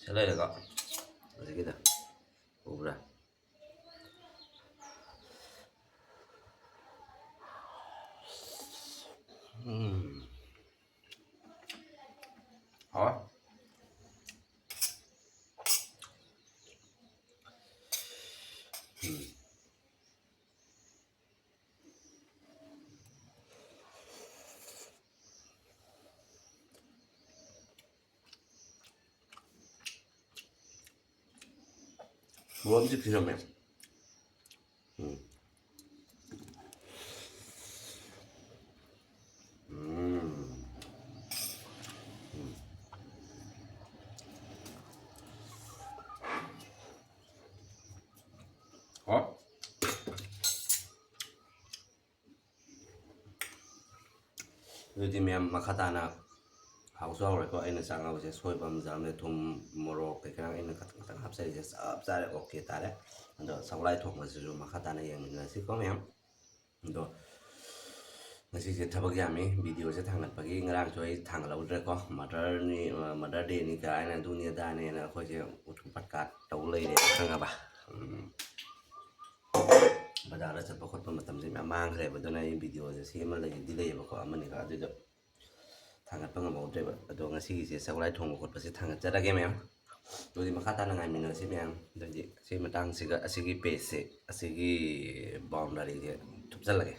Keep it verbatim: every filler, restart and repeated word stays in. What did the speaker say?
ꯁꯤ ꯂꯩꯔꯦꯀꯣ꯫ ꯍꯧꯖꯤꯛꯀꯤꯗ ꯎꯕ꯭ꯔꯥ? ꯎꯝ꯫ ꯍꯥꯎꯋꯦ꯫ ꯎꯝ꯫ ꯃꯣꯔꯣꯛ ꯑꯃ ꯆꯤꯛꯈꯤꯗ꯭ꯔꯃꯦ꯫ ꯎꯝ꯫ ꯎꯝ꯫ ꯎꯝ꯫ ꯍꯣꯏ꯫ ꯑꯗꯨꯗꯤ ꯃꯌꯥꯝ ꯃꯈꯥ ꯇꯥꯅ ꯍꯥꯎꯁꯨ ꯍꯥꯎꯔꯦꯀꯣ꯫ ꯑꯩꯅ ꯆꯥꯛ ꯉꯧꯕꯁꯦ ꯁꯣꯏꯕ ꯑꯃ ꯌꯥꯎꯔꯝꯃꯦ꯫ ꯊꯨꯝ, ꯃꯣꯔꯣꯛ ꯀꯩꯀꯥ ꯑꯩꯅ ꯈꯇꯪ ꯈꯇꯪ ꯍꯥꯞꯆꯔꯤꯁꯦ ꯆꯞ ꯆꯥꯔꯦ, ꯑꯣꯀꯦ ꯇꯥꯔꯦ꯫ ꯑꯗꯣ ꯁꯒꯣꯜꯍꯋꯥꯏ ꯊꯣꯡꯕꯁꯤꯁꯨ ꯃꯈꯥ ꯇꯥꯅ ꯌꯦꯡꯃꯤꯟꯅꯁꯤꯀꯣ ꯃꯌꯥꯝ꯫ ꯑꯗꯣ ꯉꯁꯤꯁꯦ ꯊꯕꯛ ꯌꯥꯝꯃꯤ, ꯚꯤꯗꯤꯑꯣꯁꯦ ꯊꯥꯡꯒꯠꯄꯒꯤ꯫ ꯉꯔꯥꯡꯁꯨ ꯑꯩ ꯊꯥꯡꯒꯠꯍꯧꯗ꯭ꯔꯦꯀꯣ, ꯃꯗꯔꯅꯤ, ꯃꯗꯔ ꯗꯦꯅꯤ ꯀꯥꯏꯅ ꯑꯗꯨꯅꯤ ꯑꯗꯥꯅꯦꯅ ꯑꯩꯈꯣꯏꯁꯦ ꯎꯊꯨ ꯄꯠꯀꯥ ꯇꯧ ꯂꯩꯔꯦ, ꯈꯪꯉꯕ? ꯎꯝ꯫ ꯕꯖꯥꯔꯗ ꯆꯠꯄ ꯈꯣꯠꯄ ꯃꯇꯝꯁꯦ ꯃꯌꯥꯝ ꯃꯥꯡꯈ꯭ꯔꯦꯕ꯫ ꯑꯗꯨꯅ ꯑꯩ ꯚꯤꯗꯤꯑꯣꯁꯦ ꯁꯦꯝꯃ ꯂꯩꯗꯤ ꯂꯩꯌꯦꯕꯀꯣ, ꯑꯃꯅꯤꯒ, ꯑꯗꯨꯗ ꯊꯥꯡꯒꯠꯄ ꯉꯝꯍꯧꯗ꯭ꯔꯦꯕ꯫ ꯑꯗꯣ ꯉꯁꯤꯒꯤꯁꯦ ꯁꯒꯣꯜꯍꯋꯥꯏ ꯊꯣꯡꯕ ꯈꯣꯠꯄꯁꯦ ꯊꯥꯡꯒꯠꯆꯔꯒꯦ ꯃꯌꯥꯝ꯫ ꯑꯗꯨꯗꯤ ꯃꯈꯥ ꯇꯥꯅ ꯉꯥꯏꯃꯤꯟꯅꯔꯁꯤ ꯃꯌꯥꯝ꯫ ꯑꯗꯨꯗꯤ ꯁꯤ ꯃꯇꯥꯡꯁꯤꯒ ꯑꯁꯤꯒꯤ ꯄꯦꯖꯁꯦ, ꯑꯁꯤꯒꯤ ꯕꯥꯎꯟꯗꯔꯤꯁꯦ ꯊꯨꯞꯆꯜꯂꯒꯦ꯫